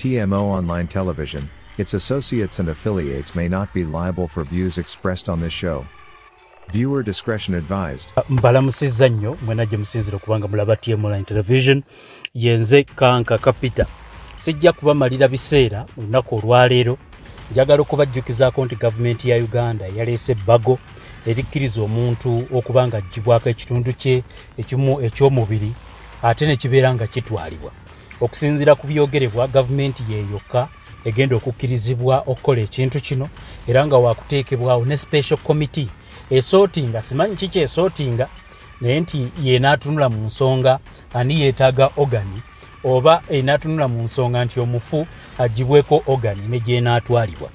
TMO Online Television, its associates and affiliates may not be liable for views expressed on this show. Viewer discretion advised. Mbalamusizza nnyo mwena gye musinzira okubanga mulaba TMO Online Television. Yenze Kanka Kapita. Sijja kubamalira biseera olunaku olwaleero. Njagala okubajjukizaako nti gavumenti ya Uganda yaleese ebbago erikkiriza omuntu okuba nga aggyibwako ekitundu kye ekimu eky'omubiri ate ne kibeera nga kitwalibwa. Okusinziira ku byogerebwa, gavumenti ye yokka egenda okukkirizibwa okukola ekintu kino, era nga wakuteekebwawo ne special committee esootinga, simanyi kiki esootinga, naye nti yenaatunula mu nsonga ani yeetaaga organ, oba enaatunula mu nsonga nti omufu aggyibweko organ ne gyenaatwalibwa.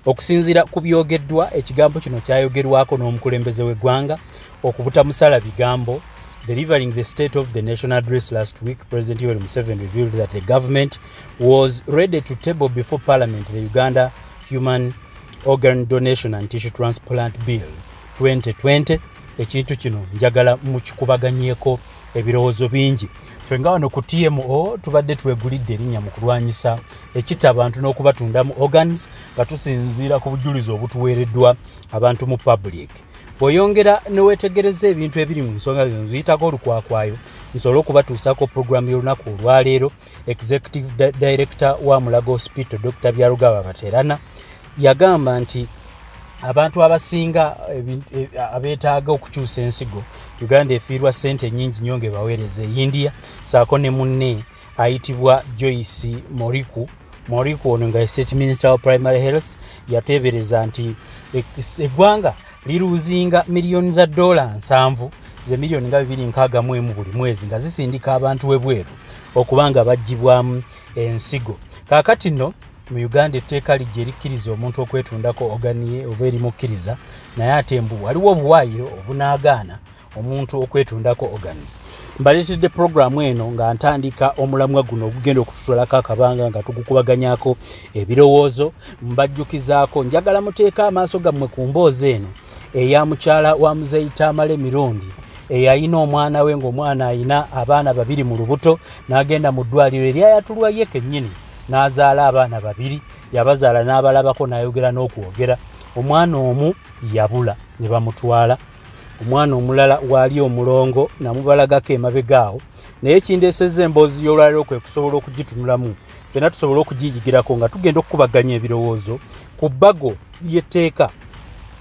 Okusinziira ku byogeddwa, ekigambo kino kyayogerwako n'omukulembeze w'eggwanga okubutamusala bigambo. Delivering the State of the Nation Address last week, President Yoweri Museveni revealed that the government was ready to table before Parliament the Uganda Human Organ Donation and Tissue Transplant Bill 2020. Ekintu kino njagala mukikubaganyeeko ebirowoozo bingi. Ffe nga wano ku TMO tubadde twegulidde erinnya mu kulwanyisa ekitta abantu n'okubatundamu organs, nga tusinziira ku bujulizi obutuweereddwa abantu mu public. Bw'oyongera ne weetegereza ebintu ebiri mu nsonga zino, ziyitako olukwakwayo nsobole okubatuusaako puroguramu y'olunaku olwaleero. Executive Director wa Mulago Hospital, Dr. Byarugaba Baterana, yagamba nti abantu abasinga abeetaaga okukyusa ensigo, Uganda efiirwa ssente nnyingi nnyo ng'ebaweereza e India, ssaako ne munne ayitibwa Joyce Moriku. Moriku ono nga State Minister wa Primary Health yateebereza nti eggwanga liruuzinga miliyoni za dola 70, ze miliyoni nga 261 buli mwezi, nga zisindika abantu ebweru okuba nga baggyibwamu ensigo. Kaakati nno mu Uganda etteeka lijja erikkiriza omuntu okwetundako organ ye oba erimukkiriza, naye ate mbu waliwo obuwaayiro obunaagaana omuntu okwetundako organs. Mbaleetedde puroguramu eno nga ntandika omulamwa guno ogugenda okututwalako akabanga nga tugukubaganyako ebirowoozo. Mbajjukizaako, njagala muteeke amaaso gammwe ku mboozi eno eya mukyala wa Muzeeyi Tamale Mirundi eyayina omwana we, ng'omwana ayina abaana babiri mu lubuto, n'agenda mu ddwaliro eryayatulwa ye kennyini n'azaala abaana babiri. Yabazaala n'abalabako n'ayogera n'okwogera. Omwana omu yabula ne bamutwala, omwana omulala waali omulongo namubalagako emabega awo. Naye kindeesezza emboozi y'olwaleero kwe kusobola okugitunulamu ffenna tusobole okugiyigirako nga tugenda okukubaganya ebirowoozo ku bbago ly'etteeka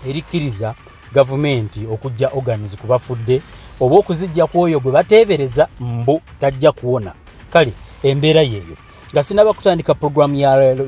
erikkiriza gavumenti okuggya organs ku bafudde oba okuzijja ku oyo gwe bateebereza mbu tajja kuwona. Kale embeera yeeyo. Nga sinaba kutandika puroguramu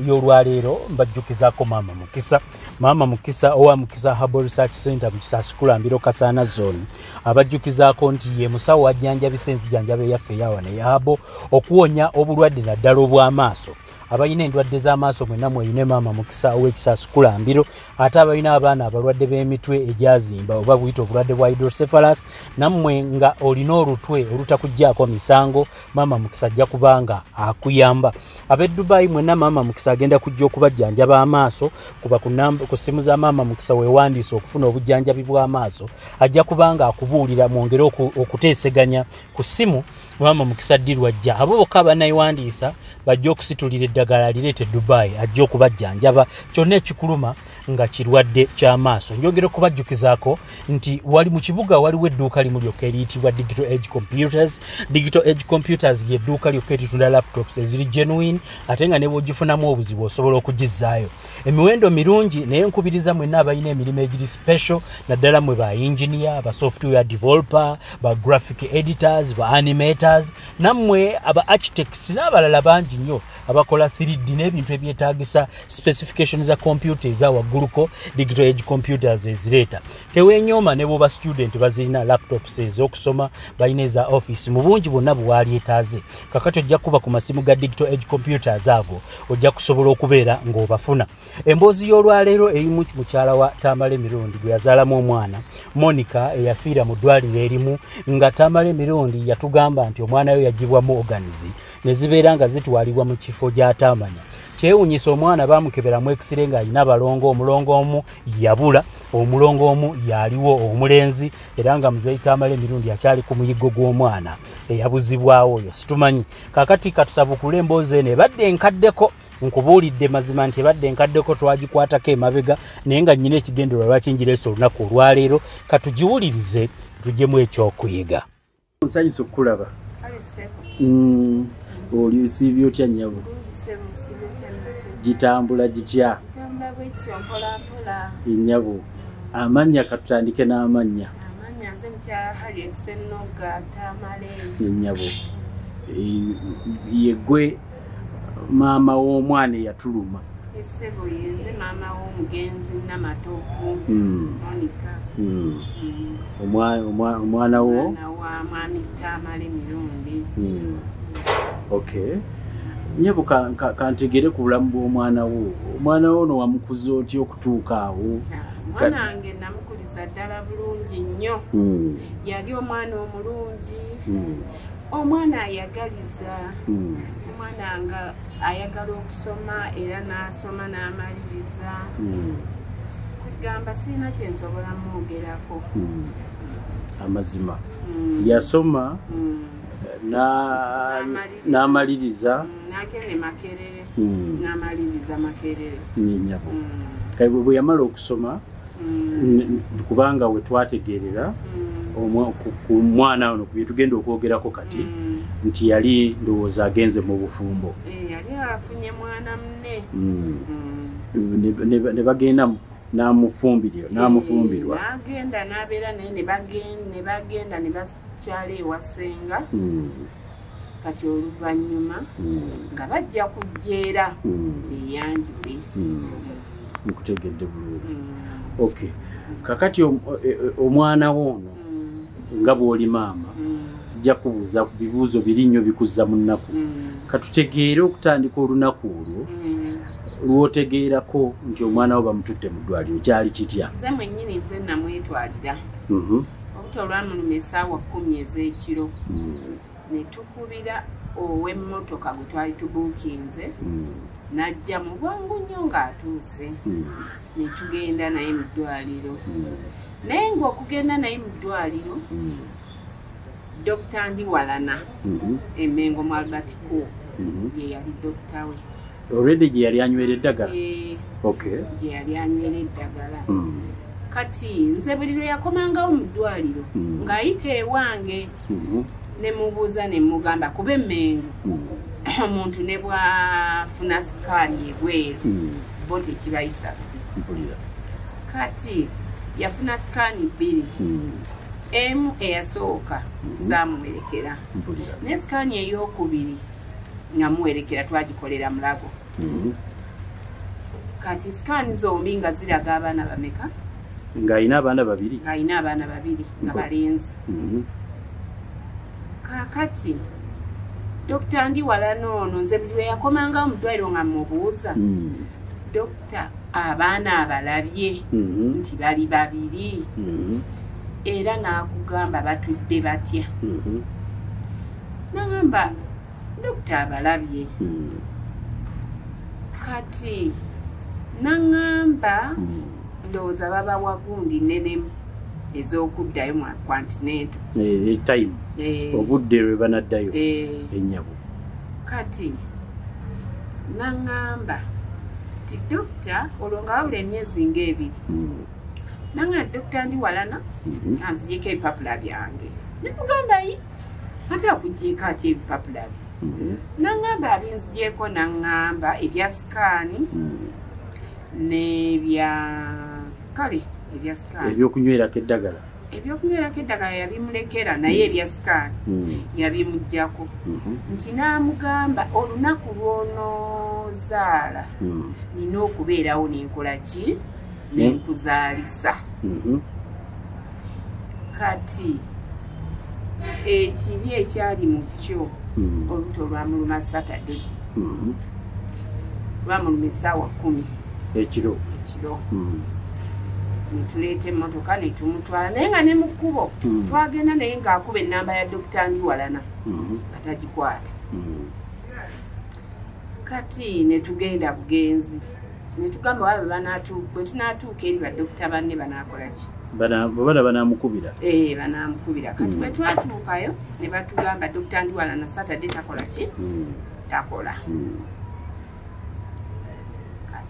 y'olwaleero, mbajjukizaako Maama Mukisa. Maama Mukisa owa Mukisa Herbal Research Center mu Kisaasi Kulambiro Kasaana Zone abajjukizaako nti ye musawo ajjanjabisa enzijanjaba eyaffe eyawano eya herbal okuwonya obulwadde naddala obw'amaaso. Abalina endwadde z'amaaso mwenna mweyune Maama Mukisa ow'Ekisaasi Kulambiro. Ate abalina abaana abalwadde b'emitwe egyazimba oba buyita obulwadde bwa hydrocephalus, nammwe nga olina olutwe olutakuggyaako misango, Maama Mukisa ajja kubanga akuyamba. Ab'e Dubai mwenna Maama Mukisa agenda kujja okubajjanjaba amaaso. Kuba ku ssimu za Maama Mukisa weewandiise okufuna obujjanjabi bw'amaaso, ajja kubanga akubuulira mwongere okuteeseganya ku ssimu. Maama Mukisa ddi lwajja? Abo bokka abannayewandiisa bajja okusitulira eddagala lireete Dubai, ajja okubajjanjaba kyonna ekikuluma nga kirwadde ky'amaaso. Njongera okubajjukizaako nti wali mu kibuga waliwo edduuka limu lyokka eriyitibwa Digital Age Computers. Digital Age Computers ly'edduuka lyokka eritunda laptops eziri genuine, ate nga ne bw'ogifunamu obuzibu osobola okugizzaayo. Emiwendo mirungi, naye nkubiriza mwenna abalina emirimu egiri special, naddala mmwe ba engineer, ba software developer, ba graphic editors, ba animators, nammwe aba architects n'abalala bangi nnyo abakola 3D n'ebintu ebyetaagisa specification za computer eza wagguluko, Digital Age Computers ezireeta. Teweenyooma, ne bw'oba student bazirina laptops ez'okusoma, balina eza office mu bungi bwonna bwe walyetaaze. Kakati ojja kuba ku masimu ga Digital Age Computers ago, ojja kusobola okubeera ng'obafuna. Emboozi y'olwaleero erimu mukyala wa Tamale Mirundi gwe yazaalamu omwana Monica eyafiira mu ddwaliro erimu, nga Tamale Mirundi yatugamba nti omwana we yaggyibwamu organs ne zibeera nga zitwalibwa mu kifo gy'ataamanya. Kyewuunyisa, omwana baamukeberamu x-ray ng'alina abalongo, omulongo omu yabula, omulongo omu yaliwo omulenzi, era nga Muzeeyi Tamale Emirundi akyali ku muyiggo gw'omwana eyabuzibwawo oyo situmanyi. Kakati katusabukule emboozi eno ebadde enkaddeko. Nkubuulidde mazima nti ebadde enkaddeko twagikwatako emabega, naye nga nnyina ekigendererwa lwaki ngireese olunaku olwaleero. Katugiwulirize tuggyemu ekyokuyiga. Nsanyusa okukulaba. Oli osiibye otya nnyabo? Gitambula gitya? Nnyabo, amannya katutandike n'amannya. Nnyabo, yeggwe maama w'omwana eyatuluma? Essebo, yenze maama w'omugenzi Namatovu Monica. Omwana wo? Omwana wa mwami Tamale Mirundi. Okay. Nnyabo, kantegere ku bulamu bw'omwana wo. Omwana wo ono wamukuza otya okutuuka awo? Omwana wange namukuliza ddala bulungi nnyo. Yali omwana omulungi, omwana ayagaliza, omwana nga ayagala okusoma era n'asoma n'amaliriza. Kugamba sirina kye nsobola mwogerako. Amazima yasoma n'amaliriza. N'agenda Makerere, n'amaliriza Makerere. Nnyabo, kale bwe yamala okusoma, kubanga we twategeerera ku mwana ono ku bye tugenda okwogerako kati nti yali ndowooza agenze mu bufumbo. Yali afunye mwana munne. Ne bagenda n'amufumbirwa. N'agenda n'abeera naye, ne bagenda ne bakyala ewa ssenga. Kati oluvannyuma nga bajja kujja beeyanjule. Nkutegedde bulungi. Okay. Kakati omwana wo ono, nga bw'oli maama, sijja kubuuza bibuuzo biri nnyo bikuzza mu nnaku. Katutegeere okutandika olunaku olwo lw'otegeerako nti omwana wo bamututte mu ddwaliro, kyali kitya? Nze mwennyini nze namwetwalira. Olubuto olwamuluma essaawa 10 ez'ekiro, ne tukubira ow'emmotoka gwe twali tubuukinze, n'ajja mu bwangu nnyo ng'atuuse, ne tugenda naye mu ddwaliro. Naye ng'okugenda naye mu ddwaliro, Dokita Ndiwalana Emengo mu Albert Cook ye yali dokita we. Already gye yali anywera eddagala? Okay. Gye yali anywera eddagala. Kati nze buli lwe yakomangawo mu ddwaliro ng'ayita ewange, ne mubuuza ne mugamba, kuba Emmengo omuntu ne bwafuna sikaani ebweru bo tekibayisa. Kati yafuna sikaani 2. Emu eyasooka zaamuwerekera, ne sikaani ey'okubiri nga muwerekera twagikolera Mulago. Kati sikaani zombi nga ziraga abaana bameka? Ng'alina abaana babiri. Ng'alina abaana babiri nga balenzi. Kaakati Dokita Ndiwalana ono, nze buli lwe yakomangawo mu ddwaliro nga mubuuza, dokita abaana abalabye nti bali babiri, era n'akugamba batudde batya? Nagamba dokita abalabye. Kati naŋŋamba ndowooza babawa gundi nnenemu ez'okuddayo mu Continental. Time obudde lwe banaddayo ennyabo. Kati naŋŋamba nti dokita olwo nga wabula emyezi ng'ebiri, naŋŋamba dokita Ndiwalana anzigyeko ebipapula byange. Ne mugamba yi ate akugyeko ate ebipapula bye? Naŋŋamba abinzigyeko, naŋŋamba ebya sikaani n'ebya kale ebya sikaani ebyokunywerako eddagala. Ebyokunywerako eddagala yabimulekera, naye ebya sikaani yabimuggyako. Nti n'amugamba olunaku lw'onoozaala nina okubeerawo nenkola ki? Nenkuzaalisa. Kati ekibi ekyali mu kyo, olubuto lwamuluma Saturday, lwamuluma essaawa 10 ekiro. Ekiro. Netuleeta emmotoka netumutwala, naye nga ne mu kkubo twagenda naye ng'akuba ennamba ya Dokita Ndiwalana nga tagikwata. Kati netugenda bugenzi, netugamba wabe bwe tunaatuuka eri badokita banne banaakola ki? Bana banamukubira. Banamukubira. Kati bwe twatuukayo ne batugamba Dokita Ndiwalana Saturday takola ki? Takola.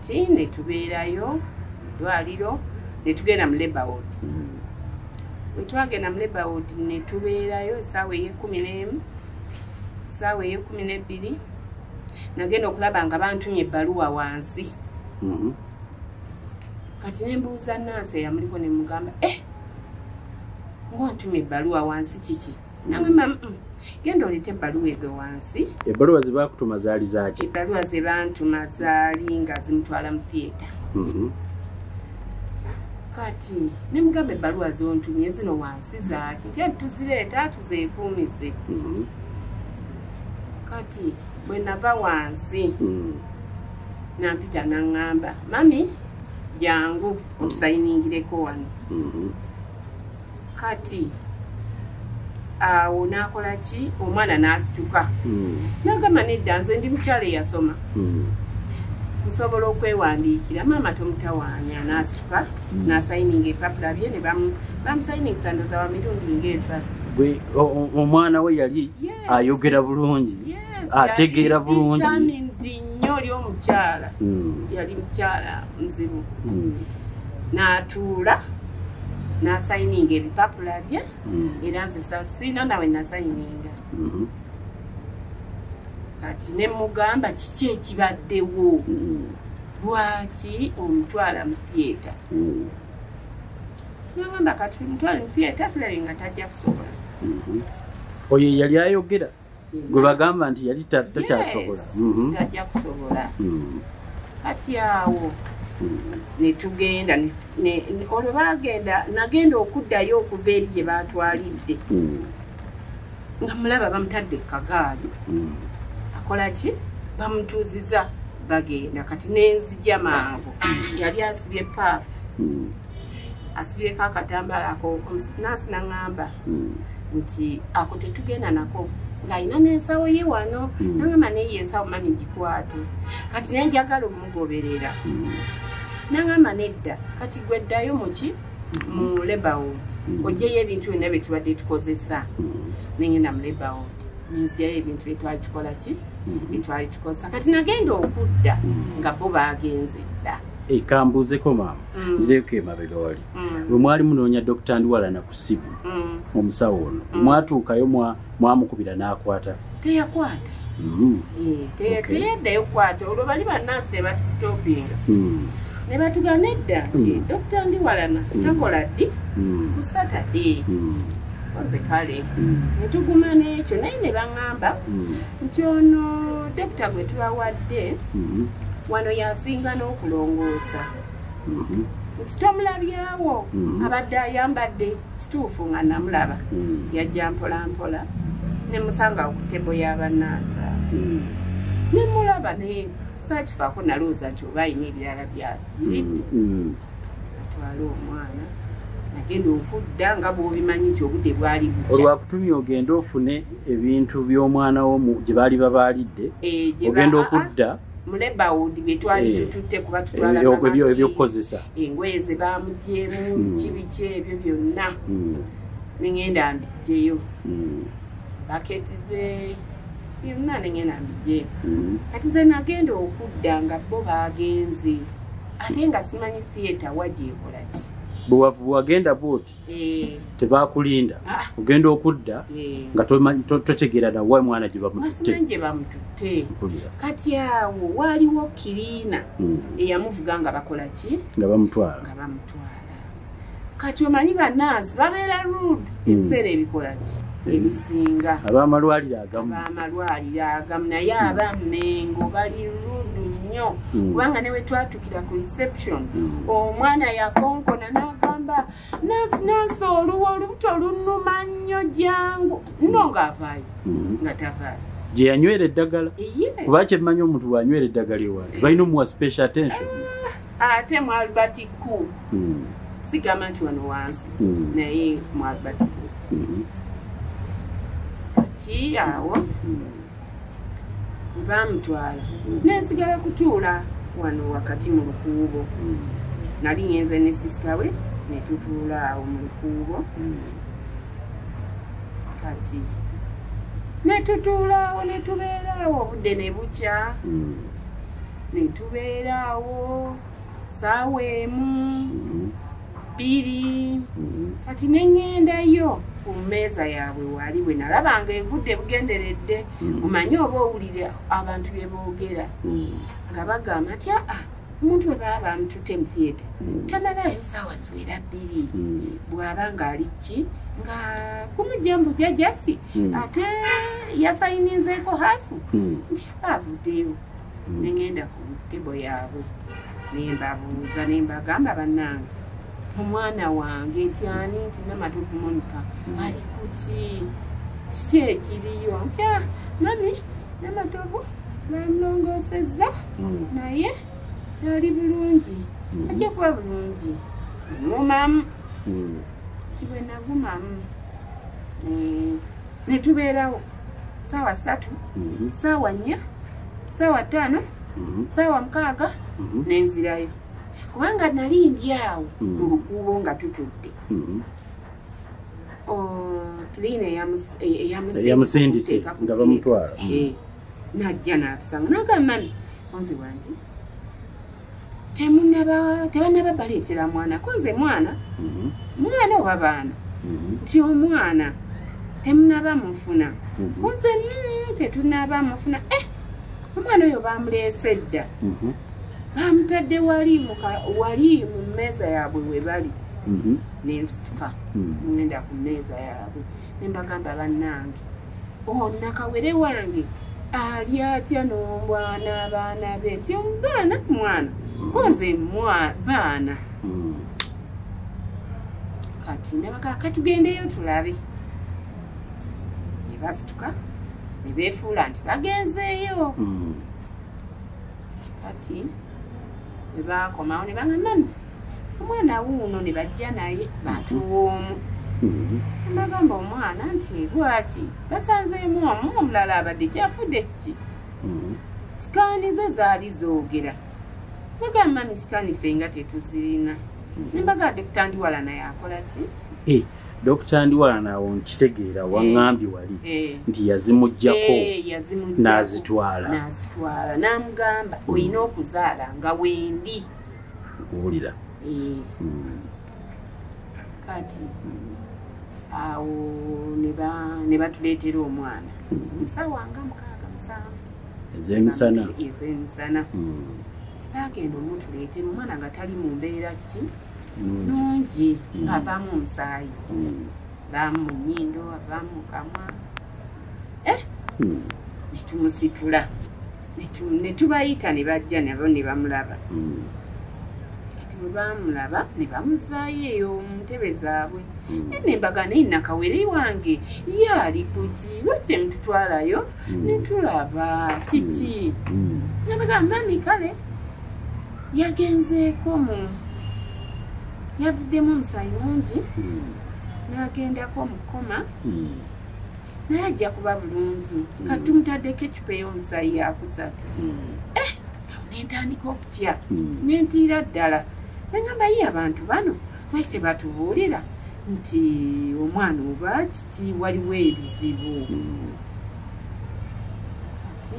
Kati ne tubeerayo ddwaliro, ne tugenda mu labor ward. Bwe twagenda mu labor ward ne tubeerayo essaawa ey'e11, essaawa ey'e12 nagenda okulaba nga bantumye ebbaluwa wansi. Kati ne mbuuza nansi eyamuliko ne mugamba, ng'ontumye ebbaluwa wansi kiki? Nagamba, genda oleete ebbaluwa ezo wansi. Ebbaluwa ze baakutuma zaali zaaki? Ebbaluwa ze bantuma zaali nga zimutwala mu theatre. Kati ne mugamba ebbaluwa zontumye zino wansi zaaki? Nti tuzireeta tuzeekuumise. Kati bwe nava wansi nampita n'aŋŋamba, mami jangu otusayiningireko wano. Kati awo n'akola ki? Omwana n'asituka. N'agamba nedda, nze ndi mukyala eyasoma, nsobola okwewandiikira, maama tomutawaanya. N'asituka n'asayininga ebipapula bye ne bamusayiningisa ndowooza wa mirundi ng'esatu. Gwe omwana we yali ayogera bulungi, ategeera bulungi. Determined nnyo oli omukyala. Yali mukyala muzibu. N'atuula n'asayininga ebipapula bye, era nze siina nawe nasayininga. Kati ne mugamba kiki ekibaddewo, lwaki omutwala mu theatre? Nagamba kati mutwale mu theatre tulabe nga tajja kusobola. Oyo yali ayogera gwe bagamba nti yali takyasobola. Tajja kusobola. Kati awo ne tugenda, olwo bagenda, nagenda okuddayo okuva eri gye baatwalidde nga mulaba bamutadde ku kagaali, akola ki? Bamutuuziza bagenda. Kati nenzija mangu, yali asibye paafu, asibyeko akatambaala ako. Nansi naŋŋamba nti ako tetugenda nako, ng'alina n'ensawo ye wano. Naŋŋamba naye ensawo mami gikwate. Kati nenjagala omugoberera, naŋŋamba nedda, kati gwe ddayo muki mu labor ward oggyeyo ebintu byonna bye tubadde tukozesa. Nengenda mu labor ward nenzigyayo ebintu bye twali tukola ki, bye twali tukozesa. Kati nagenda okudda nga bo bagenze dda. Kambuuzeko maama, nzireko emabega wali. Bwe mwali munoonya Dr. Ndiwalana ku ssimu, omusawo ono, mwatuukayo mwamukubira n'akwata? Teyakwata. Teyaddayo kukwata. Olwo bali bannansi ne batusitopinga ne batugamba nedda nti Dr. Ndiwalana takola ddi, ku Saturday. Nze kale ne tuguma n'ekyo, naye ne baŋŋamba nti ono dokita gwe tubawadde wano yasinga n'okulongoosa, nti tomulabyawo abadde ayambadde kituufu. Nga namulaba yajja mpola mpola ne musanga ku table y'abannansi ne mulaba, naye saakifaako, nalowooza nti oba ayina ebirala byagiridde atwale omwana. Nagenda okudda nga bw'obimanyi nti obudde bwali bukya. Olwakutumye ogende ofune ebintu by'omwana wo gye baali babaalidde, ogenda okudda mu labor ward bye twali tututte kuba tutwala ebyokukozesa, engoye ze bamugyemu, biki biki ebyo byonna, nengenda mbijjeyo, baketi ze byonna nengenda mbijjeyo. Kati nze nagenda okudda nga bo bagenze, ate nga simanyi theatre wa gyekola ki. Bwe wagenda bwoti tebakulinda, ogenda okudda nga totegeera nawa mwana gye bamututte. Simanyi gye bamututte. Kati awo waaliwo cleaner eyamuvuga nga bakola ki, nga bamutwala. Nga bamutwala. Kati omanyi bannansi babeera rude ebiseera ebikola ki ebisinga, ab'amalwaliro agamu, ab'amalwaliro agamu, naye abammengo bali rude nnyo, kubanga ne we twatukira ku reception omwana yakonkona n'agamba nansi, nansi oluwo olubuto lunnuma nnyo, jangu nno, ng'avaayo nga tavaayo. Gye yanywera eddagala, kuba kyemmanyi omuntu bw'anywera eddagala ewange balina omuwa special attention. Ate mu Albert Cook, sigamba nti wano wansi, naye mu Albert Cook. Kati awo bamutwala, nensigala kutuula wano wakati mu lukuubo. Nali ngenze ne sister we ne tutuula awo mu lukuubo. Kati ne tutuula awo ne tubeera awo obudde ne bukya. Netubeera awo saawa 1, 2. Kati neŋŋendayo ku mmeeza yaabwe wali bwe nalabanga ebudde bugenderedde, omanye oba owulira abantu bye boogera nga bagamba nti aa omuntu bwe baba bamututte mu theatre tamalayo saawa ziwera 2, bw'aba ng'ali ki nga kumujja mbujja just ate yasayininzeeko hafu nti aba avuddeyo. Neŋŋenda ku table yaabwe nembabuuza nembagamba bannange omwana wange nti ani nti Namatovu Monica ali kuki, kiki ekiriyo? Nti mami Namatovu bamulongoosezza naye ali bulungi, ajja kuba bulungi. Ngumamu nti bwe nagumamu ne tubeerawo saawa 3, saawa 4, saawa 5, saawa 6 nenzirayo, kubanga nali ndi awo mu lukuubo nga tutudde. Cleaner eyamusindise nga bamutwala najja n'atusanga n'agamba mami onze wangi tebannaba baleetera mwana, konze mwana mwana oba baana nti omwana temunaba mufuna, konze tetunaba mufuna. Omwana oyo bamuleese dda, bamutadde wali mu mmeeza yaabwe we bali. Nensituka ngenda ku mmeeza yaabwe ne mbagamba bannange nakawere wange ali atya n'omwana abaana be nti omubaana mwana konze baana. Kati ne katugendeyo tulabe. Ne basituka ne beefuula nti bagenzeeyo. Kati bwe baakomawo ne bagamba mami omwana wuuno, ne bajja naye batuwoomu. Mbagamba omwana nti lwaki basanzeemu omu omulala abadde kyafudde kiki? Sikaani ze zaali zoogera. Bagamba mami sikaani ffe nga tetuzirina. Ne mbagamba Dr. Ndiwala naye akola ki? Dr. Ndiwala nawo nkitegeera waŋŋambye wali nti yazimuggyako n'azitwala. N'azitwala n'amugamba olina okuzaala nga wendi. Nkuwulira. Kati awo ne batuleetera omwana ssaawa nga 6, 7 ez'emisana. Ez'emisana. Tibagenda omutuleetera omwana nga tali mu mbeera ki nungi, ng'avaamu omusaayi, avaamu mu nnyindo, avaamu mu kamwa. Ne tumusitula ne tubayita ne bajja nabo ne bamulaba. Kati bwe bamulaba ne bamuzaayo eyo mu ntebe zaabwe. Ne mbagamba naye nakawere wange ye ali kuki, lwaki temututwalayo ne tulaba kiki? Ne bagamba mami kale yagenzeeko mu yavuddemu omusaayi mungi n'agendako mu kkoma naye ajja kuba bulungi, kati tumutaddeko eccupa ey'omusaayi yakusatu. Awo ne ntandika okutya ne ntiira ddala ne ŋŋamba ye abantu bano lwaki tebatubuulira nti omwana oba kiki waliwo ebizibu. Kati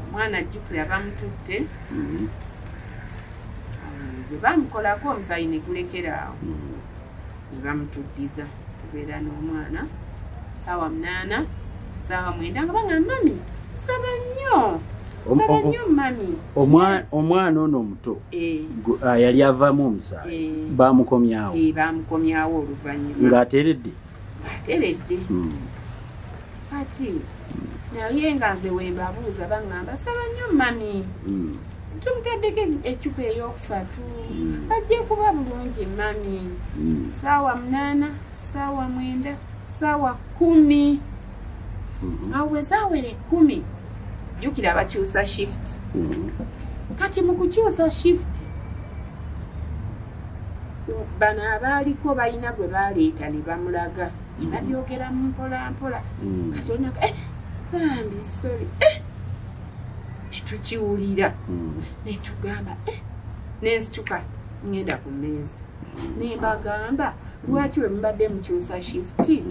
omwana ajjukira bamututte bwe bamukolako omusaayi ne gulekera awo ne bamutuddiza. Tubeera n'omwana saawa 8, saawa 9 nga bagamba mami saba nnyo, saba nnyo mami. Omwana ono omuto yali avaamu omusaayi bamukomyawo. Bamukomyawo oluvannyuma ng'ateredde. Ng'ateredde. Kati naye nga nze we mbabuuza baŋŋamba saba nnyo mami, tumutaddeko eccupa eyokusatu ajja kuba bulungi mami. Saawa 8, saawa 9, saawa 10. Awo bwe zaawera 10 jjukira bakyusa shift. Kati mu kukyusa shift bano abaaliko balina gwe baleeta ne bamulaga ne babyogeramu mpola mpola. Kati olina bambi sorry netukiwulira netugamba nensituka ngenda ku mmeeza ne mbagamba Lwaki we mubadde mukyusa shifuti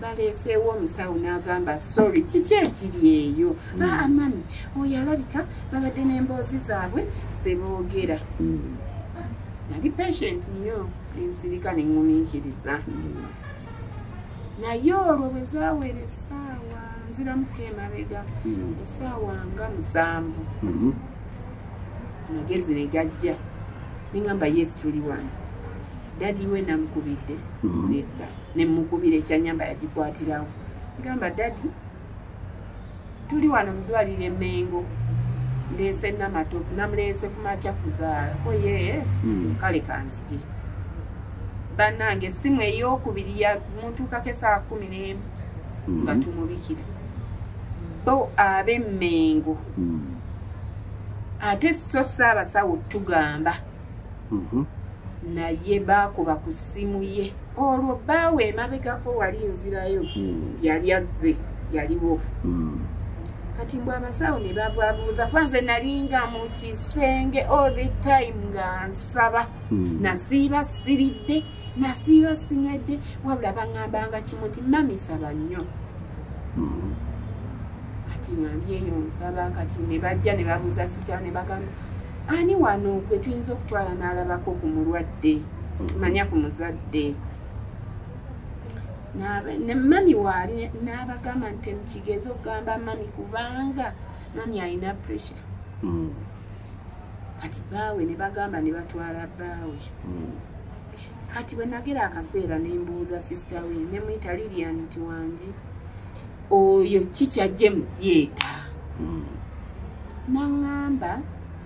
baleeseewo omusawo n'agamba sorry, kiki ekiri eyo? Aa mami, oyo alabika babadde n'emboozi zaabwe ze boogera. Nali patient nnyo, nensirika ne ŋŋumiikiriza. Naye olwo bwe zaawera essaawa, nziramuko emabega, essaawa nga 7, amagezi ne gajja ne ŋŋamba yes, tuli wano. Daddy we namukubidde nedda, ne mukubira ekyanyamba yagikwatirawo. Ngamba daddy, tuli wano mu ddwaliro e Mengo, ndeese Namatovu, namuleese ku makya kuzaala ko ye kale kanzije. Bannange essimu ey'okubiri yamutuukako essaawa 11 nga tumubikira. Bo ab'e Mengo ate so ssaabasawo tugamba naye baakuba ku ssimu ye. Olwo bbaawe emabegako wali nzirayo yali azze, yaliwo. Kati mbw abasawo ne bababuuza, kuba nze nalinga mu kisenge all the time nga nsaba. Nasiiba siridde, nasiiba sinywedde, wabula baŋŋambanga kimu nti mami saba nnyo. Kati nga ndi eyo nsaba, kati ne bajja ne babuuza sita ne bagamba ani wano gwe tuyinza okutwala n'alabako ku mulwadde, manya ku muzadde. Ne mami waali n'abagamba nti temukigeze okugamba mami kubanga mami alina pressure. Kati baawe ne bagamba ne batwala bbaawe. Kati bwe nagera akaseera ne mbuuza sisita we, ne muyita Lilian nti wangi oyo kikyajje mu theatre. N'aŋŋamba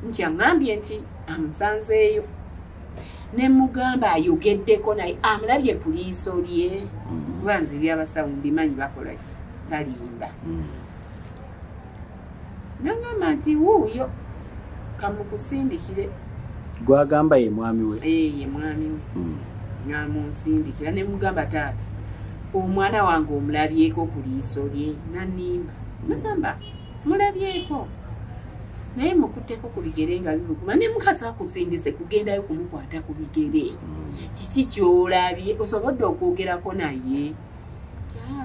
nti aŋŋambye nti amusanzeeyo. Ne mugamba ayogeddeko naye amulabye ku liiso lye. Kuba nze ebyabasawo mbimanyi bakola ki, balimba. N'aŋŋamba nti wuuyo kamukusindikire. Gwagamba ye mwami we? Ye mwami we. N'amunsindikira ne mugamba taata, omwana wange omulabyeko ku liiso lye? N'annimba. N'agamba mulabyeko naye mukutteko ku bigere nga bibuguma. Ne mukasa akusindise kugendayo kumukwata ku bigere, kiki ky'olabye osobodde okwogerako naye?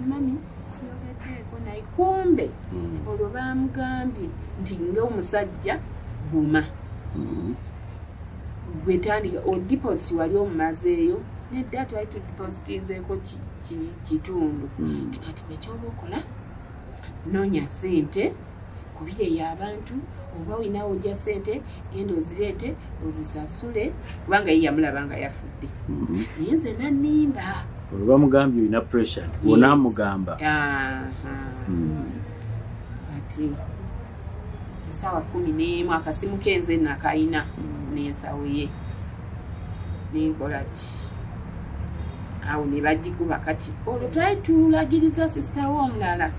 Mami siyogeddeeko naye. Kumbe olwo baamugambye nti ng'omusajja guma, gwe tandika odeposit wali omumazeeyo nedda, twali tudepositinzeeko kitundu. Kati gwe kyoba okola, noonya ssente kubireyo abantu, oba olinawo ojja ssente genda ozireete ozisasule, kubanga ye yamulaba nga yafudde. Naye nze nannimba. Olwo bamugambye olina pressure, bw'onaamugamba. Kati essaawa 11 akasimu ke nze nakayina n'ensawo ye, nenkola ki awo ne bagikuba. Kati olwo twali tulagiriza sisita we omulala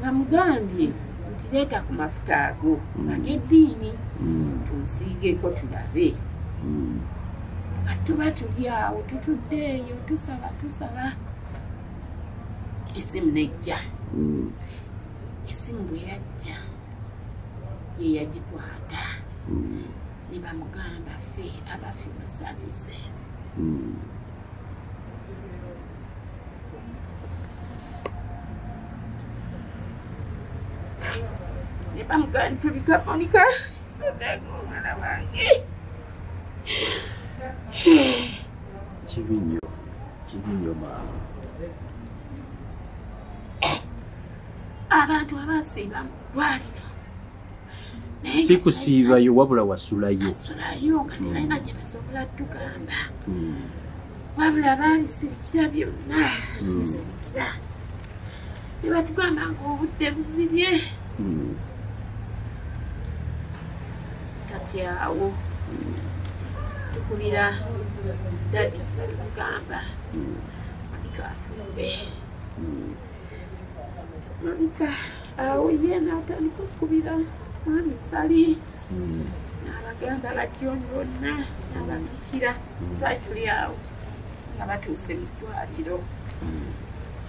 nga mugambye nti leeta ku mafuta ago ag'eddiini tunsiigeko tulabe. Kati tuba tuli awo tutudde eyo tusaba tusaba, essimu nejja. Essimu bwe yajja ye yagikwata ne bamugamba ffe aba funeral services. Ne bamugamba tubika Monica omwana wange. Kibi nnyo, kibi nnyo maama. Abantu abasiiba mu ddwaliro Si kusiibayo wabula wasulayo. Basulayo nga tebalina gye basobola tugamba. Wabula baabisirikira byonna, bisirikira. Ne batugamba ng'obudde buzibye. Kati awo tukubira daddy tumugamba Monica afumbe. Monica awo ye n'atandika okukubira mwami Sali n'abagamba bajjo bonna n'ababikira. Twali tuli awo nga batuuse mu ddwaliro.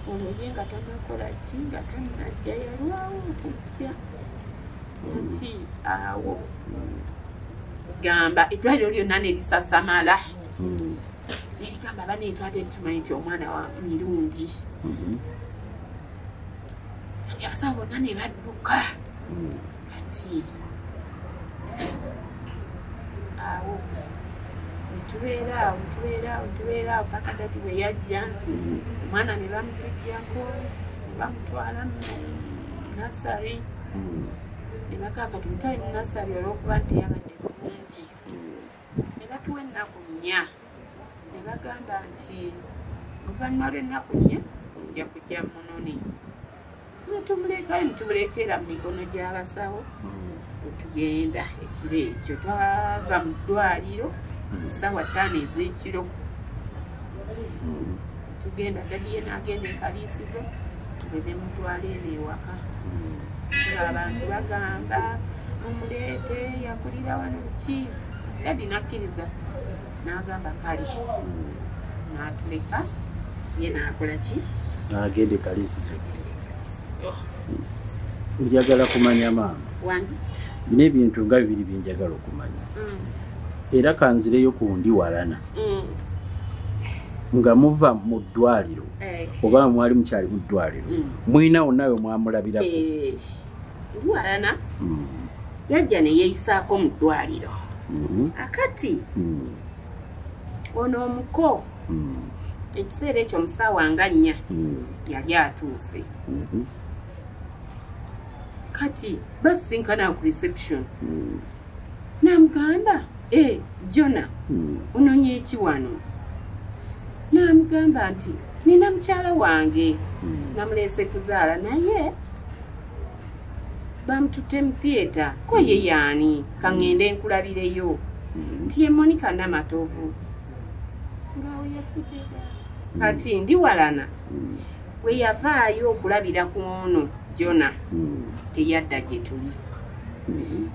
Olwo ye nga tannakola ki, nga tannajja, yalwawo okujja. Nti awo gamba eddwaliro lyonna ne lisasamala. Nerigamba baneetwate tumanyi nti omwana wa Mirundi. Kati abasawo bonna ne badduka. Kati awo netubeera awo paka dadi bwe yajja, omwana ne bamutuggyako ne bamutwala mu nasari, ne bakaaka tumutwale mu nasari olw'okuba nti yabadde bulungi. Ne batuwa ennaku 4, ne bagamba nti oluvannyuma lw'ennaku 4 ojja kujja munone. Netumuleekayo netumuleetera mu mikono gy'abasawo, netugenda ekiro ekyo. Twava mu ddwaliro essaawa 5 ez'ekiro, tugenda. Dadi ye n'agenda ekaliisizo, nze ne mutwala eno ewaka. Ng'abantu bagamba mumuleete, yakulira wano ki. Dadi n'akkiriza n'agamba kale, n'atuleka ye n'akola ki, n'agenda ekaliisizo. Njagala kumanya maama, nina ebintu nga bibiri byenjagala okumanya, era kanzireyo ku Ndiwalana. Nga muva mu ddwaliro oba mwali mukyali mu ddwaliro, mwina wonna we mwamulabirako? Ndiwalana yajja ne yeeyisaako mu ddwaliro. Akati ono omuko ekiseera ekyo musaawa nga 4 yali atuuse. Kati basisinkana ku reception, n'amugamba Jona ononye eki wano? N'amugamba nti nina mukyala wange namuleese kuzaala, naye bamututte mu theatre. Ko ye yaani? Kaŋŋende nkulabireyo. Nti ye Monica Namatovu. Ng'awo yafudde. Kati Ndiwalana bwe yavaayo okulabira ku ono Jona, teyadda gye tuli.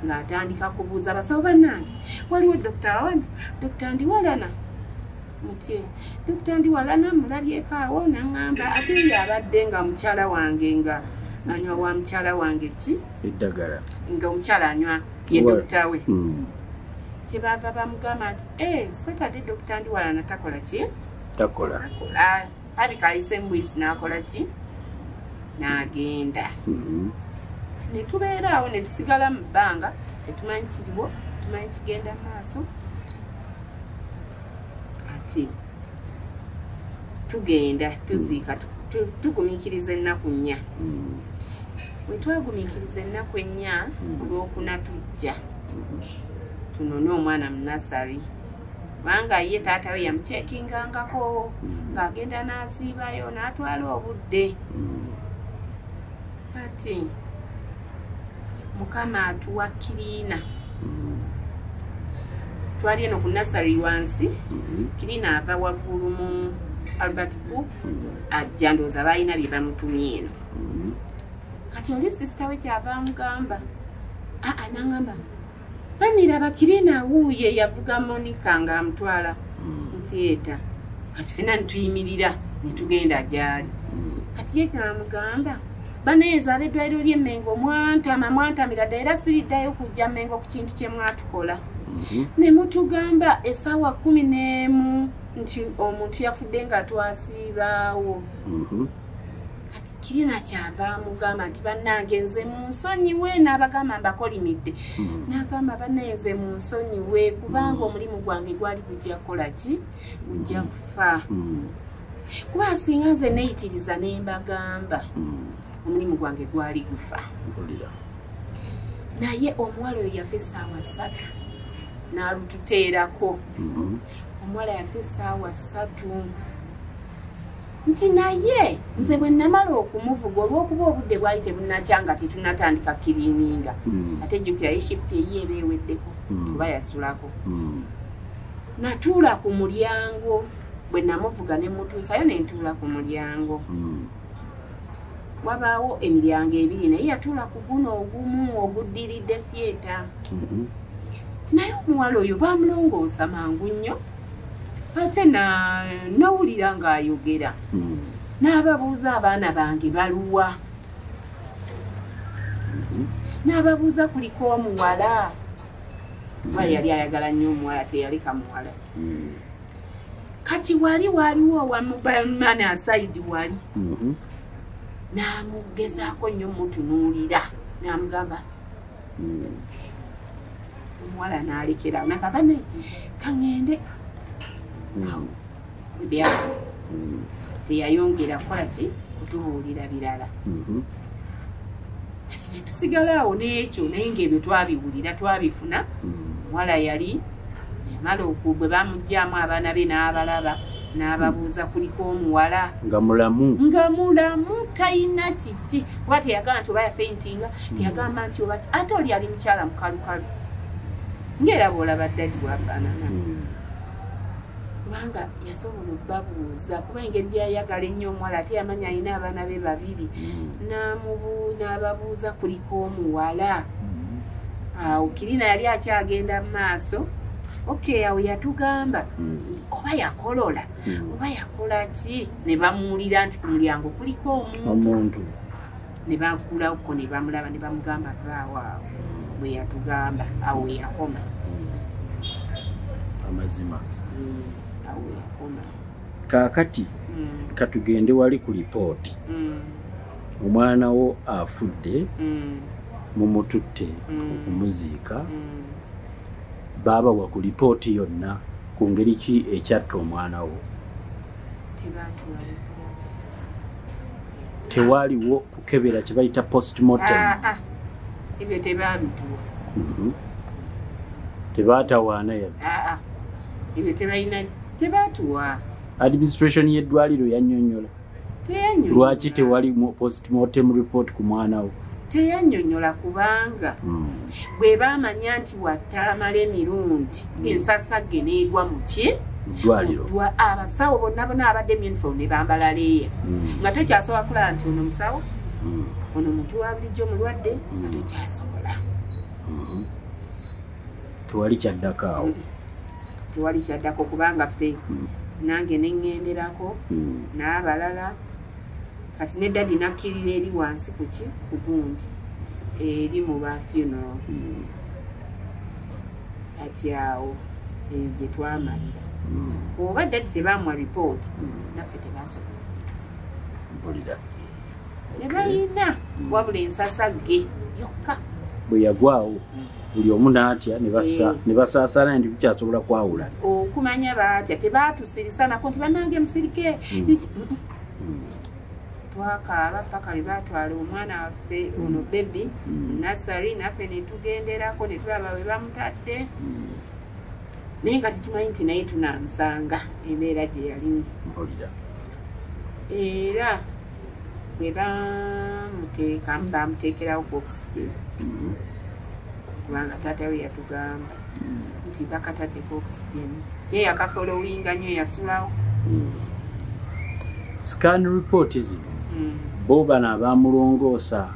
Ng'atandika kubuuza abasawo, bannange waliwo dokita wano, dokita Ndiwalana? Mutye dokita Ndiwalana mulabyeko awo? Naŋŋamba ate ye abadde nga mukyala wange, nga anywa wa mukyala wange ki eddagala, nga omukyala anywa ye dokita we. Kyebaava bamugamba nti Saturday dokita Ndiwalana takola ki? Takola. Abika ayise mbwisi n'akola ki? N'agenda. Ne tubeera awo ne tusigala mu bbanga, tetumanyi kiriwo, tumanyi kigenda maaso. Kati tugenda tuziika, tugumiikiriza ennaku 4. Bwe twagumiikiriza ennaku 4, olwokuna tujja tunone omwana mu nasari, kubanga ye taata we yamukyekingangako ng'agenda n'asiibayo n'atwala obudde. Kati Mukama atuwa Kirina. Twali eno ku nasari wansi, Kirina ava waggulu mu Albert Cook, ajja ndowooza balina bye bamutumye eno. Kati oli sisita we kyava amugamba, n'aŋŋamba bamiraba Kirina wuuye yavuga Monica ng'amutwala mu theatre. Kati ffenna ne tuyimirira ne tugenda gy'ali. Kati ye kyamugamba, baneeza ab'eddwaliro ly'e Mmengo mwantamira ddala, era siriddayo kujja Mmengo ku kintu kye mwatukola. Ne mutugamba essaawa 11 nti omuntu yafudde nga twasiibaawo. Kati Kirina kyava amugamba nti bannange nze munsonyiwe, n'abagamba mbakolimidde. N'agamba bannange nze munsonyiwe kubanga omulimu gwange gwali gujja kukola ki? Gujja kufa. Kuba singa nze neeyitiriza ne mbagamba omulimu gwange gwali gufa. Naye omuwala oyo yafa essaawa 3 n'alututeerako. Omuwala yafa essaawa 3. Nti naye nze bwe namala okumuvuga, olw'okuba obudde bwali tebunnakya nga tetunnatandika kiriininga, ate jjukira ye shift eyiye eba eweddeko kuba yasulako. Natuula ku mulyango bwe namuvuga ne mutuusayo, ne ntuula ku mulyango. Wabaawo emiryango 2, naye yatuula ku guno ogumu oguddiridde theatre. Naye omuwala oyo bamulongoosa mangu nnyo, ate nawulira ng'ayogera. N'ababuuza abaana bange baluwa, n'ababuuza kuliko omuwala, kuba yali ayagala nnyo omuwala, teyaleka muwala. Kati wali waliwo owa mobile money aside wali. N'amugezaako nnyo mutunuulira n'amugamba omuwala n'alekera nakaba ne kaŋŋende byako teyayongera kukola ki kutubuulira birala. Kati ne tusigala awo n'ekyo naye ng'ebyo twabiwulira twabifuna. Omuwala yali yamala bwe bamugyamu abaana be n'abalaba n'ababuuza kuliko omuwala nga mulamu, nga mulamu talina kiki kuba teyagamba nti oba yafeintinga, teyagamba nti oba ate oli yali mukyala mukalukalu ng'era bw'olaba ddadi bw'afaanana kubanga yasobola okubabuuza kuba engeri gy'ayagala ennyo omuwala ate yamanya alina abaana be babiri n'ababuuza kuliko omuwala. Awo kirina yali akyagenda mu maaso. Okay, awo yatugamba oba yakolola oba yakola ki ne bamuwulira nti ku mulyango kuliko omuntu ne bagulawoko ne bamulaba ne bamugamba vaawo awo bwe yatugamba awo yakoma. Amazima awo yakoma. Kaakati katugende wali ku lipooti. Omwana wo afudde mumututte okumuziika. Baabawa ku lipooti yonna ku ngeri ki ekyatta omwana wo? Tebaatuwa lipooti. Tewaaliwo kukebera kye bayita postmortem? Ebyo tebaabituwa. Tebaatawaana yadde? Ebyo tebalina, tebaatuwa. Administration y'eddwaliro yannyonnyola lwaki tewali postmortem report ku mwana wo? Teyannyonnyola kubanga bwe baamanya nti watamala emirundi ensasagge n'egwa mu ki? Ddwaliro. Abasawo bonna bonna abadde mu uniform ne bambala leeya nga tokyasobola kulaba nti ono musawo, ono muntu wa bulijjo mulwadde, nga tokyasobola. Tewali kyaddako awo? Tewali kyaddako kubanga ffe nange ne ŋŋenderako n'abalala. Kati ne daddy nakkirira eri wansi ku ki ku gundi eri mu ba funeral. Kati awo eyo gye twamalira. Oba daddy tebamuwa ripooti naffe tebasobola. Mpulira. Tebalina wabula ensasagge yokka. Bwe yagwawo buli omu n'atya ne basaasaana nti bikyasobola kwawula. Okumanya batya tebatusirisa nako nti bannange musirike. Twakaaba paka bwe baatwala omwana waffe ono baby nasari naffe ne tugenderako ne tulaba we bamutadde naye nga tetumanyi nti naye tunaamusanga embeera gye yalimu. Mpulira. Era bwe bamuteekamu bamuteekerawo ku oxygen kubanga taata we yatugamba nti bakataddeko oxygen ye yakafolowinga nnyo yasulawo. Scan report zino bo bano abamulongoosa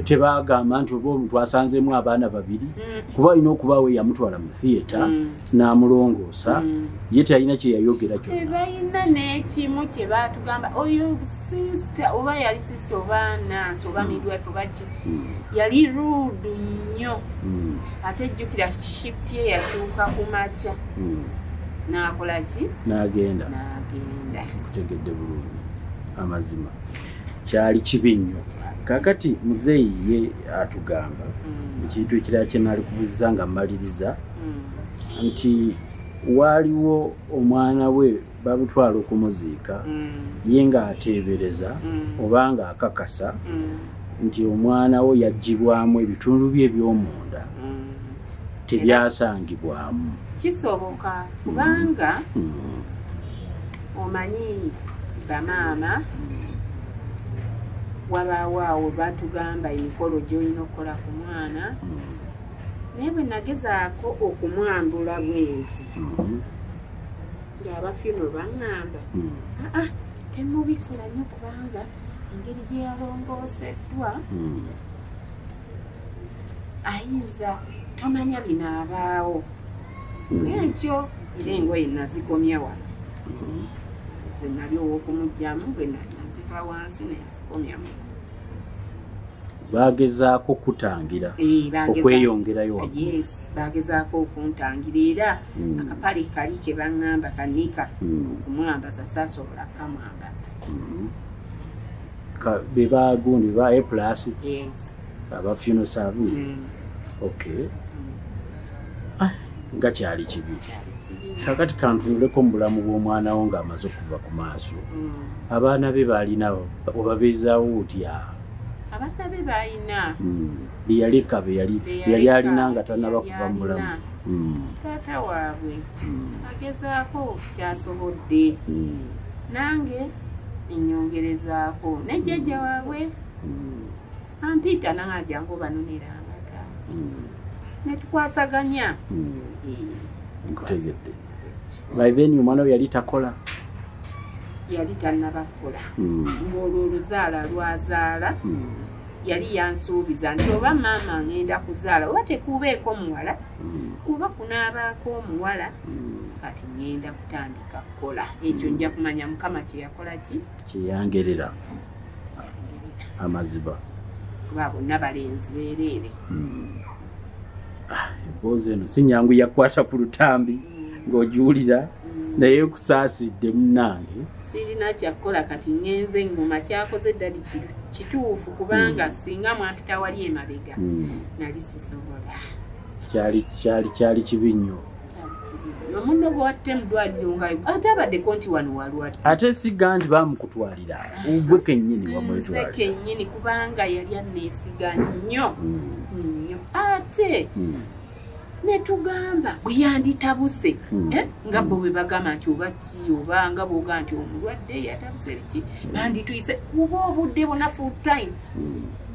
tebagamba nti oba omuntu asanzeemu abaana babiri kuba alina okubaawo eyamutwala mu theatre n'amulongoosa ye talina kye yayogera kyonna. Tebalina n'ekimu kye baatugamba. Oyo sister oba yali sister oba nurse oba midwife oba ki yali rude nnyo ate ejjukira shift ye yakyuka ku makya n'akola ki? N'agenda. N'agenda. Nkutegedde bulungi. Amazima kyali kibi nnyo. Kaakati muzeeyi ye atugamba ekintu ekirala kye nali kubuuziza nga mmaliriza nti waaliwo omwana we babutwala okumuziika ye ng'ateebereza oba ng'akakasa nti omwana wo yaggyibwamu ebitundu bye eby'omunda tebyasangibwamu. Kisoboka kubanga omanyi bamaama wabaawo awo batugamba emikolo gy'olina okukola ku mwana naye bwe nagezaako okumwambula bwe nti ng'aba funeral baŋŋamba temubikola nnyo kubanga engeri gye yalongooseddwa ayinza tomanya binaabaawo. Bwentyo era engoye nazikomya wano ze nali ow'okumugyamu bwe nazika wansi ne nzikomyamu. Bagezaako kutangira okweyongerayo. Yes, bagezaako okuntangira era akapale kali ke baŋŋamba kanika okumwambaza saasobola kamwambaza. Be bagundi ba A plus. Yes. Aba funeral service. Okay. Nga kyali kibi. Kakati kantunuleko mu bulamu bw'omwana wo ng'amaze okuva ku maaso. Abaana be baalina obabeezaawo otya? Abaana be baalina. Beyaleka be yali alina nga tannaba kuva mu bulamu. Taata waabwe agezaako kyasobodde. Nange nnyongerezaako ne jjajja waabwe ampita nange ajjangu obanonera amata. Ne tukwasaganya. Nkutegedde. By then omwana we yali takola? Yali tannaba kukola. Ng'olwo oluzaala lwazaala yali yansuubiza nti oba maama ngenda kuzaala oba tekubeeko muwala oba kunaabaako omuwala kati ngenda kutandika kukola. Ekyo nja kumanya Mukama kye yakola ki? Kyeyangerera amaziba. Kuba bonna balenzi beereere. Emboozi eno si nyangu yakwata ku lutambi ng'ogiwulira naye kusaasidde munnange. Sirina kyakukola kati ngenze engoma kyakoze ddali kituufu kubanga singa mwampita wali emabega nali sisobola. Kyali kibi nnyo. Omunno gwe mu ddwaliro nga ate abaddeko nti wano walwadde. Ate siga nti baamukutwalira gwe kennyini wamwetwalira. Nze kennyini kubanga yali anneesiga nnyo nnyo. Ate ne tugamba bwe yanditabuse nga bo bwe bagamba nti oba ki oba nga bw'oga nti omulwadde yatabuse biki bandituyise kuba obudde bwonna full time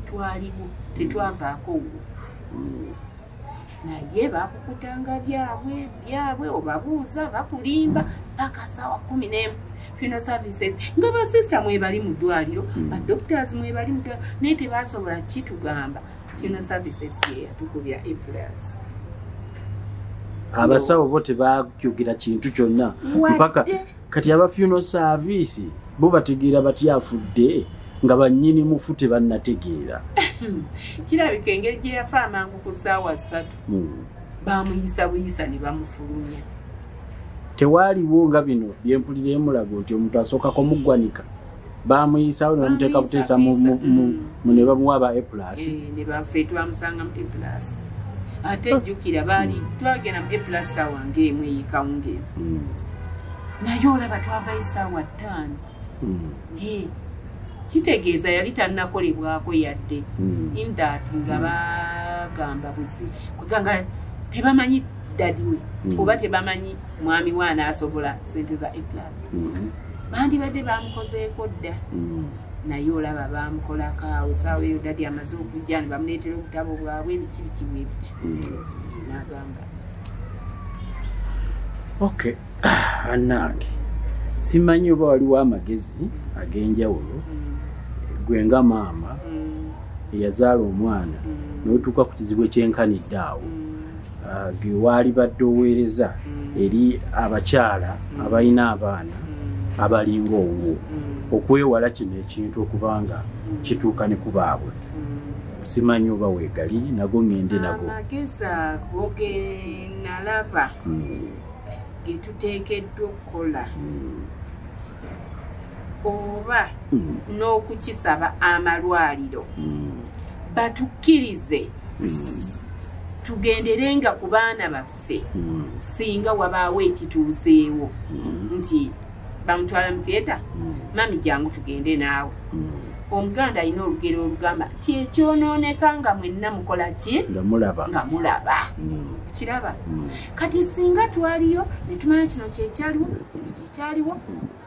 twaliwo tetwavaako wo. Naye bakukutanga byabwe obabuuza bakulimba paka ssaawa 11 funeral services nga basista mwebali mu ddwaliro ba doctors mwebali mu ddwaliro naye tebasobola kitugamba funeral services ye yatukubya A plus. Abasawo bo tebakyugira kintu kyonna mpaka kati aba funeral service bo bategeera batya afudde nga bannyini mufu tebannategeera. Kirabika engeri gye yafa amangu ku ssaawa 3 bamuyisa buyisa ne bamufulumya. Tewaaliwo nga bino byempulira emulago nti omuntu asookako muggwanika bamuyisaawo ne bamuteeka buteesa mu ne bamuwa aba A plus. Ne baffe twamusanga mu A plus. Ate jjukira baali twagenda mu A plus ssaawa ng'emu ey'ekawungeezi. Naye olaba twavayo ssaawa 5. Kitegeeza yali tannakolebwako yadde. In that nga bagamba kuganga tebamanyi dadi we oba tebamanyi mwami we anaasobola ssente za A plus. Bandibadde bamukozeeko dda. Naye olaba bamukolako awo ssaawa eyo dadi amaze okujja ne bamuleetera obutabo bwabwe biki biki bwe bityo. N'agamba. Okay, annange simanyi oba waliwo amagezi ag'enjawulo gwe nga maama eyazaala omwana n'otuuka ku kizibu ekyenkanidde awo ge waali badde oweereza eri abakyala abalina abaana abalinga owuwo okwewala kino ekintu okubanga kituuka ne ku baabwe. Simanyi oba weegali nago ngende nago. Amagezi ago ge nalaba ge tuteekeddwa okukola oba n'okukisaba amalwaliro batukkirize tugenderenga ku baana baffe singa wabaawo ekituuseewo nti bamutwala mu theatre mami jangu tugende naawe. Omuganda alina olugero olugamba nti ekyonooneka nga mwenna mukola ki? Nga mulaba. Nga mulaba. Kiraba? Kati singa twaliyo ne tumanya kino kyekyaliwo kino kyekyaliwo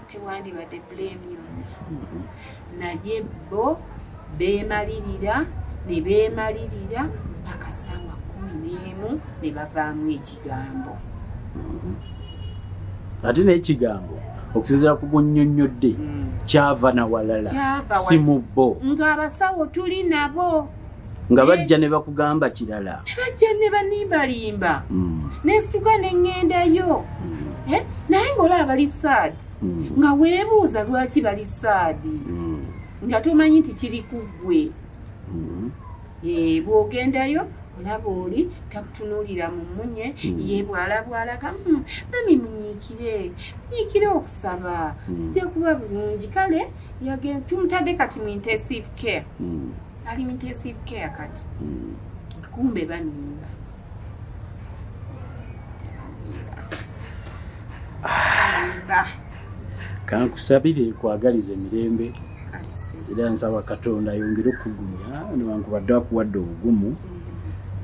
tewandibadde blame yonna. Naye bo beemalirira ne beemalirira paka ssaawa 11 ne bavaamu ekigambo. Ate n'ekigambo okusinziira ku bunnyonnyodde kyava na walala si mu bo. Ng'abasawo tuli nabo nga bajja ne bakugamba kirala. Bajja ne banimbalimba. Nesituka ne ŋŋendayo. Naye ng'olaba bali saadi. Nga weebuuza lwaki bali saadi. Nga tomanyi nti kiri ku ggwe. Bw'ogendayo olaba oli takutunuulira mu mmunye, ye bw'alabwalaga mami munyiikire okusaba, ojja kuba bulungi. Kale tumutadde kati mu intensive care, ali mu intensive care kati. Kumbe banimba. Kankusabire kwagaliza emirembe, era nsaba Katonda ayongere okugumya newankubadde akuwadde obugumu.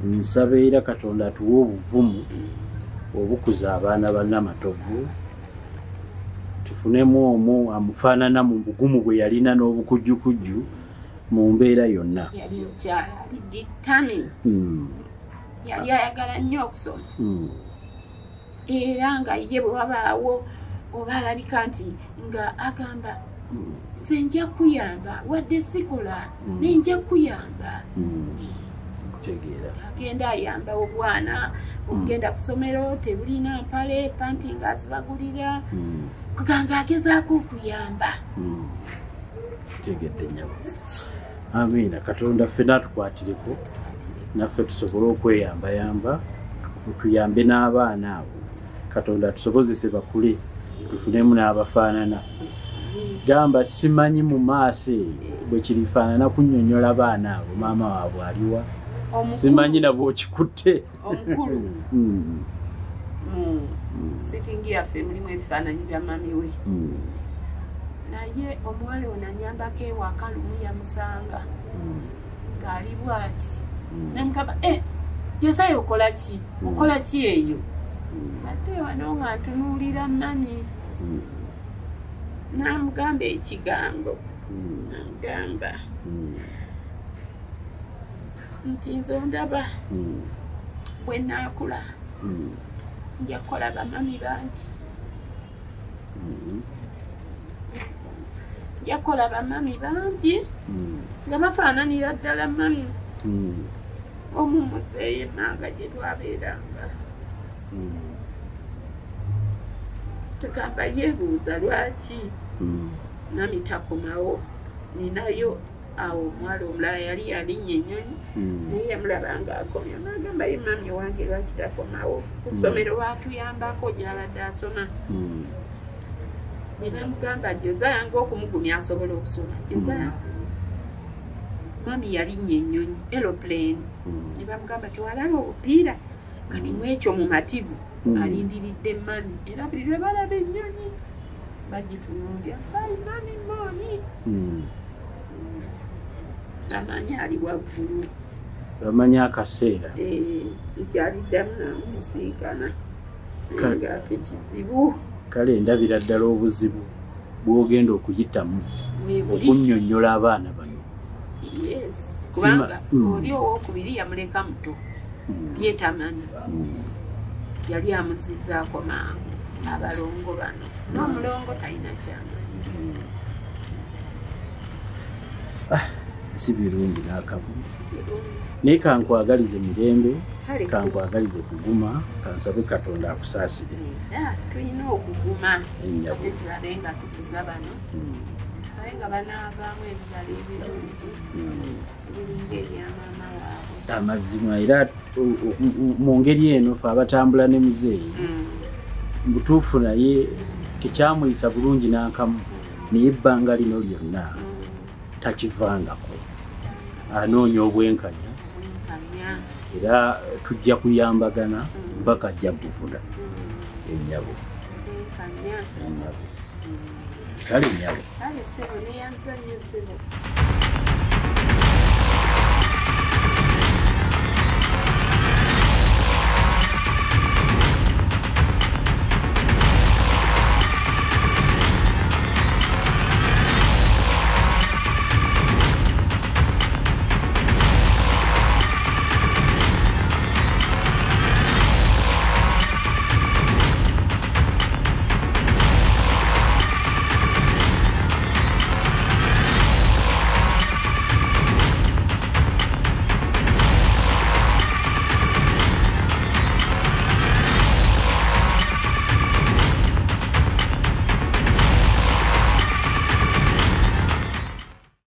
Nsaba era Katonda atuwe obuvumu obukuza abaana ba Namatovu, tufunemu omu amufaanana mu bugumu bwe yalina n'obukujjukujju mu mbeera yonna. Yali mukyala ali determined, yali ayagala nnyo okusoma, era nga ye bwe wabaawo oba alabika nti nga agamba nze nja kuyamba wadde sikola, naye nja kuyamba. Agenda ayamba obwana okugenda ku ssomero, tebulina mpale, panti ng'azibagulira, kuganga agezaako okuyamba. Tegedde nnyabo. Amiina. Katonda ffenna atukwatireko, naffe tusobole okweyambayamba, tuyambe n'abaana abo. Katonda atusobozese bakule, tufunemu n'abafaanana. Gamba simanyi mu maaso eyo bwe kirifaanana kunnyonnyola baana abo maama waabwe aliwa, simanyi nabo okikutte. Omukulu mu sitingi yaffe mulimu ebifaananyi bya mami we, naye omuwala ono anyambako ewaka lumu yamusanga ng'ali bw'ati, namugamba Josiah okola ki? Okola ki eyo? Ate wano nga ntunuulira mami, namugamba ekigambo, namugamba nti nze ondaba bwe naakula nja kukola bamami bangi, nja kukola bamami bangi nga bafaananira ddala mami omu muzeeyi emmanga gye twabeeranga. Tugamba yeebuuza lwaki mami takomawo, ninayo awo omuwala omulala yali yalinnya ennyonyi, naye yamulaba ng'akomye, n'agamba ye mami wange lwaki takomawo. Ku ssomero baatuyambako gy'abadde asoma, ne bamugamba Josiah ng'okumugumya asobola okusoma. Josiah mami yalinnya ennyonyi aeroplane, ne bamugamba tewalaba obupiira, kati mwekyo mumativu alindiridde mami, era buli lwe balaba ennyonyi bagitunuulira, bayi mami mooni. Amanyi ali waggulu, bamanyi akaseera nti aliddamu namusisinkana, ng'ate kizibu. Kale ndabira ddala obuzibu bw'ogenda okuyitamu okunnyonnyola abaana bano. Yes, kubanga oli owookubiri yamuleka muto, yetamanyi, yali amuzizaako mangu abalongo bano, n'omulongo talina kyamanyi. Si birungi n'akamu, naye kankwagalize mirembe, kankwagalize kuguma, kansabe Katonda akusaasire. Tulina okuguma, ate tulabe nga tukuza bano, naye nga banaavaamu ebibala ebirungi ebiringa ebya maama waabwe. Amazima era mu ngeri eno ffe abatambula ne muzeeyi mubutuufu, naye tekyamuyisa bulungi n'akamu, naye ebbanga lino lyonna takivangako, anoonya obwenkanya, era tujja kuyambagana mpaka ajja kuvuna ennyabo. Kale nnyabo. Kale ssebo, neeyanza nnyo ssebo.